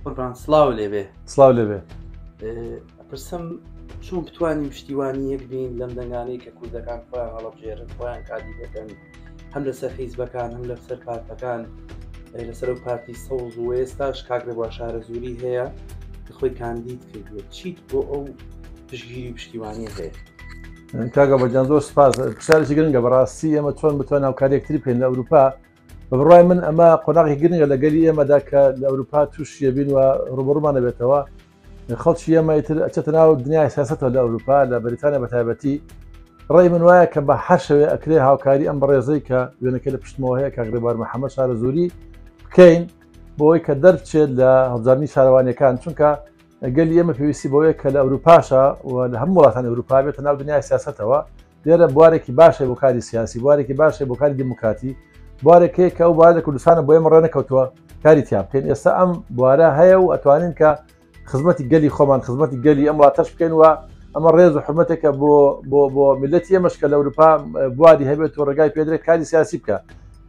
قوربان سڵاو لێبێ. سڵاو لێبێ. ئەپرسم چۆن بتوانین پشتیوانی یەک بین لەم دەنگانەی کە کوردەکان خۆیان هەڵەبژێرن، خۆیان کاندید دەکەن، هەم لەسەر حیزبەکان هەم لەسەر پارتەکان، لەسەر ئەو پارتی سەوز و ئێستاش کاک ڕێبوار شارەزووری هەیە کە خۆی کاندید کردووە، چیت بۆ ئەو پشتگیری و پشتیوانیە هەیە؟ کاکە بەجان زۆر سپاس. پرسیارێکی گرنگە بەڕاستی. ئێمە چۆن بتوانین هاوکاری یەکتری بکەین لە ئەوروپا؟ بە بڕوای من ئەمە قۆناغی گرنگە لە گەلی ئێمەدا کە لە ئەوروپا تووشیە بین و ڕوبەڕومان دەبێتەوە. خەڵکی ئێمە ئیتر ئەچێتە ناو دنیای سیاسەتەوە لە ئەوروپا، لە بەریتانیا بە تایبەتی. ڕێی من وایە کە بە هەر شێوەیە ئەکرێ هاوکاری ئەم بەڕێزەی کە وێنەکەی لە پشتمەوە هەیە، کاک ڕێبوار محەممەد شارەزووری بکەین بۆ ئەوەی کە دەربچێت لە هەڵبژاردنی شارەوانیەکان، چونکە گەلی ئێمە پێویستی بەوەیە کە لە ئەوروپاشە و لە هەموو وڵاتانی ئەوروپا بێتە ناو دنیای سیاسەتەوە. لێرە بوارێکی باشە بۆ کاری سیاسی، بوارێکی باشە بۆ کاری دیموکراتی، بوارێک هەیە کە ئەو بوارە لە کوردستانە بۆ ئێمە ڕێنەکەوتووە کاری تیا بکەین. ئێستا ئەم بوارە هەیە و ئەتوانین کە خزمەتی گەلی خۆمان، خزمەتی گەلی ئەم وڵاتەش بکەین و ئەمە ڕێز و حرمەتێکە بۆ بۆ بۆ میللەتی ئێمەش کە لە ئەوروپا بواری هەبێت و ڕێگای پێدرێت کاری سیاسی بکە.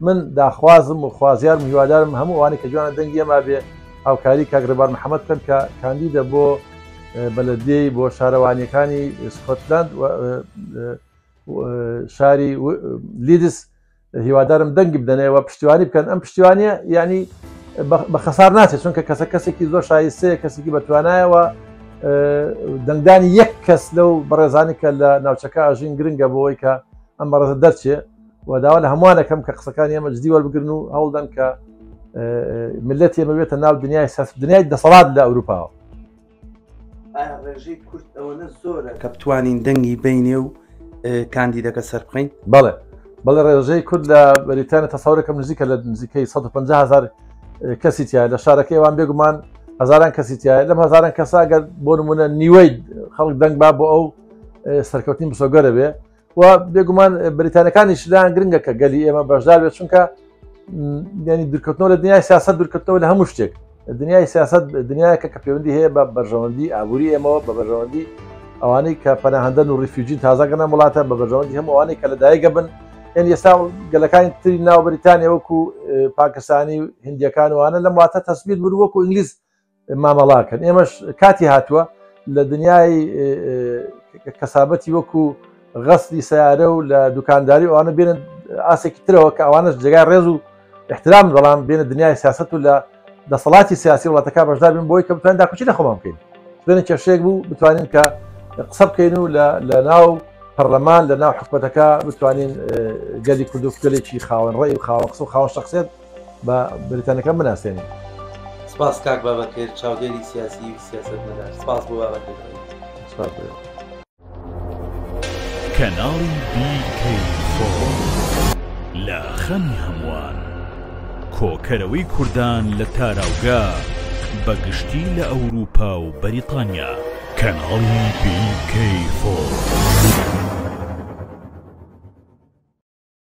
من داخوازم و خوازیارم و هیوادارم هەموو ئەوانەی کە جوانە دەنگی ئێمە بێ هاوکاری کاک ڕێبوار محەممەد بکەن کە کاندیدە بۆ بەلەدیەی بۆ شارەوانیەکانی سکۆتلند و شاری لیدس. هیوادارم دەنگی بدەنەوە پشتیوانی بکەن. ئەم پشتیوانیە یعنی بە خەسار ناچێت، چونکە کەسە کەسێکی زۆر شایستەیە، کەسێکی بەتوانایەوە. دەنگدانی یەک کەس لەو بەڕێزانی کە لە ناوچەکە ئاژین گرنگە بۆ ئەوەی کە ئەم بەڕێزە دەرچێ و داوا لە هەمووانەکەم کە قسەکانی ئێمە جدی وەربگرن و هەوڵدەن کە ملەتی ئێمە بێتە ناو دنیای سیاست، دنیای دەسەڵات لە ئەوروپاوە. ئایا ڕێژەی کورد ئەوەنە زۆرە کە بتوانین دەنگی بینێ و کاندیدەکە سەربخەین؟ بەڵێ بەڵێ، ڕێژەی کورد لە بەریتانیا تەسەورەکەم نزیکە لە نزیکەی 150 هزار کەسی تایە لە شارەکەی وان، بێگومان هەزاران کەسی تایە. لەم هەزاران کەسا گەر بۆ نمونە نیوەی خەڵک دەنگ با بۆ ئەو سەرکەوتنی مسۆگەرە بێ و بێگومان بریتانەکانیش لایان گرنگە کە گەلی ئێمە بەشدار بێت، چونکە ینی دوورکەوتنەوە لە دنیای سیاست، دوورکەوتنەوە لە هەموو شتێک. دنیای سیاست دنیایەکە کە پەیوەندی هەیە بە بەرژەوەندی ئابووری ئێمەوە، بە بەرژەوەندی ئەوانەی کە پەناهەندەن و ڕیفیوجین تازەگەنە وڵاتە، بە بەرژەوەندی هەموو ئەوانەی کە لەدایکە بن. یعنی ئێستا گەلەکانی تری ناو بەریتانیا وەکو پاکستانی و هندیەکان وانە لەم وڵاتە تەسبیت بوون وەکو ئینگلیز مامەڵاکەن. ئێمەش کاتی هاتووە لە دنیای کەسابەتی وەکو غەسلی سیارە و لە دوکانداری ئەوانە بێنن ئاسێکی ترەوە کە ئەوانەش جێگای ڕێز و احترام، بەڵام بێنە دنیای سیاست و لە دەسەڵاتی سیاسی وڵاتەکە بەشدار بین بۆی کە بتوانین داکۆکی لە خۆمان بکەین. بێنە کێشەیەک بوو بتوانین کە قسە بکەین و لە ناو پەرلەمان لە ناو حکومەتەکە بتوانین گەلی کورد و گەلێکی خاوەن ڕێی و خاوەن قسە و خاوەن شخصیت بە بریتانەکە بناسێنین. سپاس کاک بابەکر، چاودێری سیاسی و سیاسەتمەدار. سپاس بۆ بابەکر. سپاس. کەناڵی BK4 لە خەمی هەمووان، کۆکەرەوەی کوردان لە تاراوگە بە گشتی لە ئەوروپا و بەریتانیا. کەناڵی BK4.